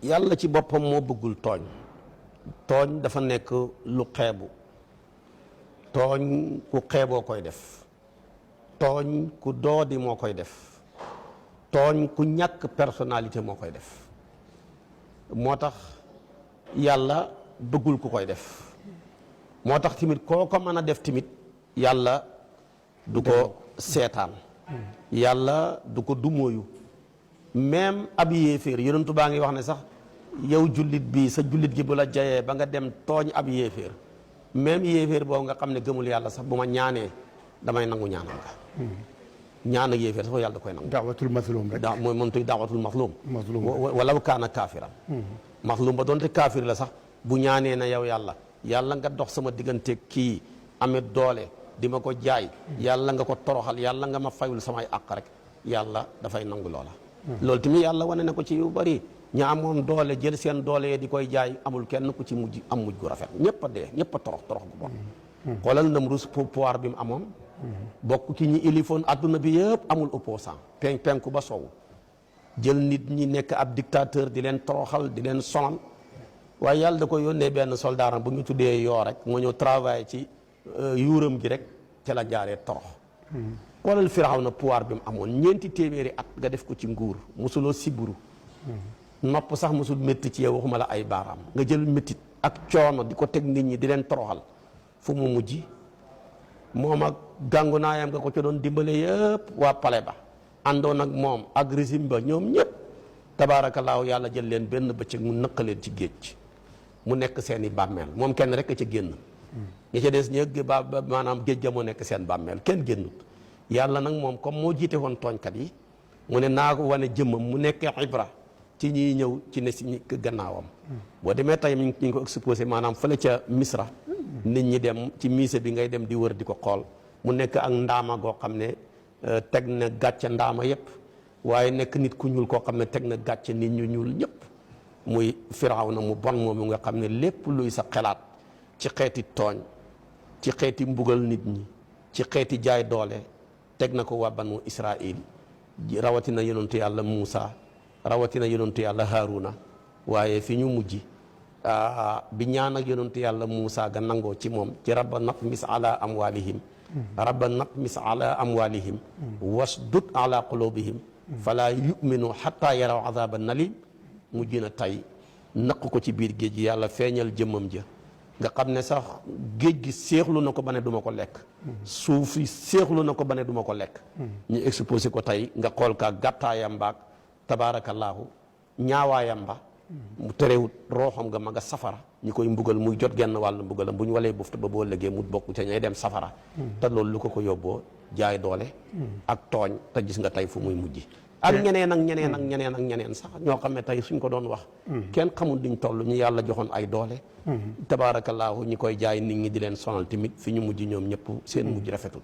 yàlla ci boppam moo bëggul tooñ. tooñ dafa nekk lu xeebu. tooñ ku xeeboo koy def. tooñ ku doodi moo koy def. tooñ ku ñàkk personnalité moo koy def. moo tax yàlla bëggul ku koy def. moo tax tamit koo ko mën a def tamit yàlla du ko seetaan. yàlla du ko dumóoyu. même ab yéeféer yonentu baa ngi wax ne sax yow jullit bi sa jullit gi bu la jayee ba nga dem tooñ ab yéeféer même yéeféer boobu nga xam ne gëmul yàlla sax bu ma ñaanee damay nangu ñaanal nga ñaan ak yéeféer sax yàlla da koy nangu. daawatul mazlum rek mooy moom tuy daawatul mazlum walaw kaana kaafiran mazlum ba doonte kaafir la sax bu ñaanee na yow yàlla nga dox sama diggante kii amit doole di ma ko jaay yàlla nga ko toroxal yàlla nga ma fayul samay àq rek yàlla dafay nangu loola. loolu tamit yàlla wane na ko ci yu bari ña amoon doole jël seen doole di koy jaay amul kenn ku ci mujj am mujj gu rafet ñëpp a dee ñëpp a torox gu bon. xoolal Namrus pouvoir bi mu amoon. bokk ci ñi ilifoon adduna bi yëpp amul opposant penku ba sow jël nit ñi nekk ab dictateur di leen toroxal di leen sonal waaye yàlla da ko yónnee benn soldat bu ñu tuddee yoo rek moo ñëw travailler ci yuuram gi rek ca la jaaree torox. xoolal Firawna pouvoir bi mu amoon ñeenti téeméeri at nga def ko ci nguur mosuloo siburu nopp sax mosul métti ci yow waxuma la ay baaraam nga jël méttit ak coono di ko teg nit ñi di leen toroxal fu mu mujj moom ak gàngu naayam nga ko ci doon dimbale yëpp waa pale ba àndoon ak moom ak régime ba ñoom ñëpp tabaarakallaahu yàlla jël leen benn bëccëg mu nëkkaleen ci géej mu nekk seeni bàmmeel moom kenn rek a ca génn ñi ca des ñëg ba maanaam géej ga moo nekk seen bàmmeel kenn génnut yàlla nag moom comme moo jiite woon tooñkat yi mu ne naa ko wane jëmmam mu nekk ibra ci ñiy ñëw ci ne si gannaawam boo demee tey ñu ngi ko exposé maanaam fële ca Misra nit ñi dem ci musée bi ngay dem di wër di ko xool mu nekk ak ndaama goo xam ne teg na gàcce ndaama yëpp waaye nekk nit ku ñuul koo xam ne teg na gàcce nit ñu ñuul ñëpp muy Firawna mu bon moomu nga xam ne lépp luy sa xelaat ci xeeti tooñ ci xeeti mbugal nit ñi ci xeeti jaay doole teg na ko waa banu Israil rawatina yonentu yàlla Muusa rawatina yonentu yàlla Haaruna waaye fi ñu mujj bi ñaan ak yonentu yàlla Muusa ga nangoo ci moom ci rabba natmis ala amwalihim wasdud ala qulubihim fala yuminu hatta yaraw azaba nalim mujj na tey naq ko ci biir géej gi yàlla feeñal jëmmam ja nga xam ne sax géej gi séexlu na ko ba ne du ma ko lekk suuf yi séexlu na ko ba ne du ma ko lekk ñu exposé ko tey nga xool ka gàttaayam baag tabaarakallaahu ñaawaayam ba mu terewut rooxam nga ma nga safara ñi koy mbugal muy jot genn wàllu mbugalam bu ñu walee bufta ba boo lëggee mu bokk ca ñay dem safara te loolu lu ko yóbboo jaay doole ak tooñ te gis nga tey fu muy mujj ak ñeneen sax ñoo xam ne tey suñ ko doon wax kenn xamul diñ toll ñu yàlla joxoon ay doole tabaarakallaahu ñi koy jaay nit ñi di leen sonal tamit fi ñu mujj ñoom ñëpp seen mujj rafetul